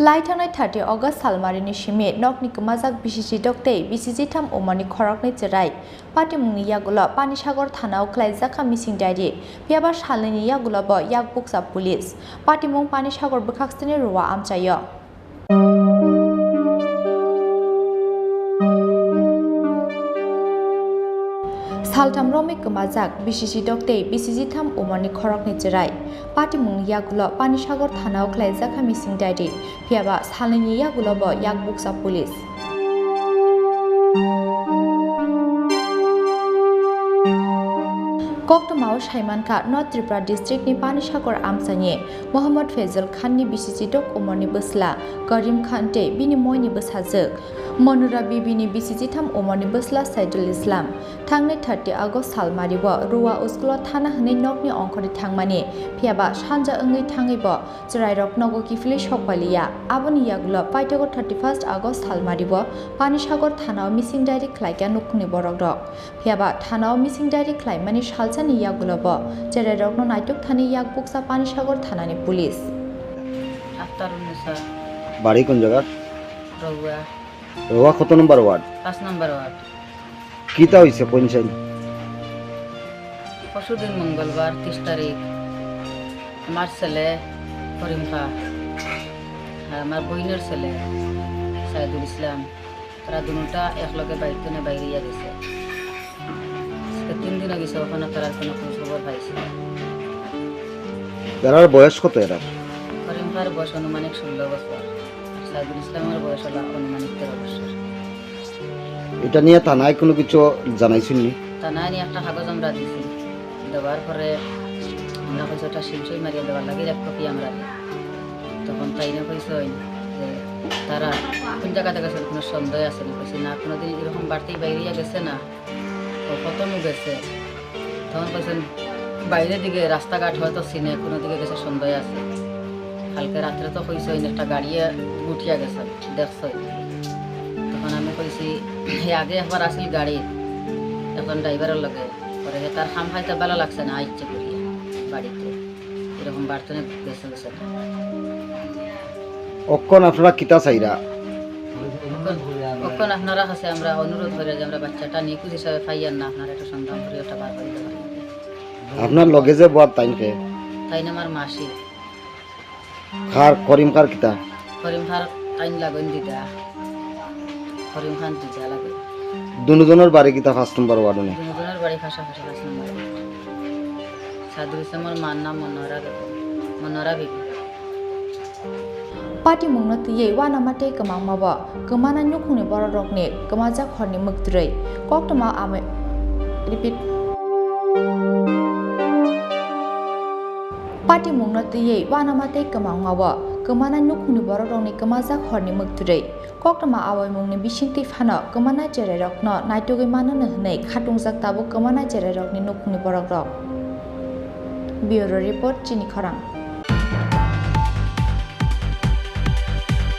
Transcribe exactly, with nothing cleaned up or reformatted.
Lai thangnai thirty August salmarini simi nokni kwmajak bisi chidok tei bisi chitham umorni khoroknwi chwrai. Patimungni yagulo Panisagar thanao khlaijak kha missing diary, phiyaba salnwini yagulo bo yak bukcha police. Patimung Panisagar bwkhaksini Ruwa amchaio. Saltham romwi kwmajak bisi chidok tei bisi chitham umorni khoroknwi chwrai. Patimungni yagulo Panisagar thanao khlaijak kha missing diary, phiyaba salnwini yagulo bo yak bukcha police. Koktwmao saimankha North Tripura districtni Panisagar amchaini Mohammad Faizal Khanni bisi chidok umorni bwsla Karim Khan tei bini moini bwsajwk Manura Bibini bisi chitham umorni bwsla Saidul Islam. Thangnai thirty August salmario Ruwa school-o thana hwnwi nokni ongkhorwi thangmani, phiyaba sanja wngwi thangwi bo chwrairok nogo kiphilwi sokpaliya. Aboni yagulo paithago thirty-first August salmario Panisagar thanao missing diary khlaikha nukhungni borokrok. Phiyaba thanao missing diary khlaimani salsani yagulo bo chwrairokno naitok thani yak bukcha Panisagar thanani police. Akhtarunisa. বাড়ি কোন জায়গা? Rogwa. রোয়া কত নম্বর word? Pas number ward. কিতা হইছে কোন সাইন? পরশুদিন মঙ্গলবার ত্রিশ তারিখ আমার ছেলে করিম খা আর আমার বইনের ছেলে সাইদুল ইসলাম, তারা দুটা একলগে বাড়িতে না বাইরে গেছে। আজকে তিন দিন আগে সে ওখানে তারা কোনো খোঁজ খবর পাইছে না। এরার বয়স কত এরার? করিম খার বয়স আনুমানিক ষোলো বছর, আর সাইদুল ইসলামের বয়স হলো আনুমানিক তেরো বছর। এটা নিয়ে থানায় কোনো কিছু জানাইছেননি? থানায় নিয়ে একটা কাগজ আমরা দিছি, দেওয়ার পরে আমরা কইছি ওটা সিলসই মারিয়া দেওয়ার লাগে এক কপি আমরা দিই। তখন তাই না কইছে যে তারা কোন জায়গাতে গেছে, কোনো সন্দেহ আছে না? কইছি না, কোনোদিন এরকম বাড়িতেই বাইরে গেছে না। ও কত নু গেছে? তখন কইছেন, "বাইরের দিকে রাস্তাঘাট হয়তো চিনে, কোনো দিকে গেছে সন্দেহ আছে। কালকে রাত্রে তো কইছে, ওই একটা গাড়ি উঠিয়া গেছে, দেখছে।" তখন আমি কইছি, "হে আগে একবার আসিল গাড়ি, এখন ড্রাইভারের লগে, পরে হে তার খাম খাইতে ভালো লাগছে না, আইচ্ছে করিয়া বাড়িতে।" এরকম বার্তনে গেছে গেছে না। অখন আপনারা কিতা চাইরা? অখন, অখন আপনারা কাছে আমরা অনুরোধ করি যে আমরা বাচ্চাটা নিখোঁজ হিসাবে পাইয়ার না, আপনারা একটা সন্ধান করি ওটা বার করে দেবেন। আপনার লগে যে বর তাইন কে? তাইন আমার মাসি। খার, করিম খার কিতা? করিম খার তাইন লাগইন দিদা। করিম খান দিদা লাগে। দুজনের বাড়ি কিতা পাঁচ নম্বর ওয়ার্ডে? দুজনের বাড়ি পাশাপাশি পাঁচ নম্বর ওয়ার্ড। সাইদুল ইসলামর মার নাম মনোহরা বেগম, মনোহরা বিবি। Patimungno twiwi uanama tei kwmangmabo kwmanai nukhungni borokrokni kwmajak horni mwktwrwi. Koktwma amai, repeat. Patimungno twiwi uanama tei kwmangmabo kwmanai nukhungni borokrokni kwmajak horni mwktwrwi. Koktwma awaimungni bisingtwi phano kwmanai cherairokno naitugwi manano hwnwi khatungjak tabuk kwmanai cherairokni nukhungni borokrok. Bureau Report, Chini Khorang.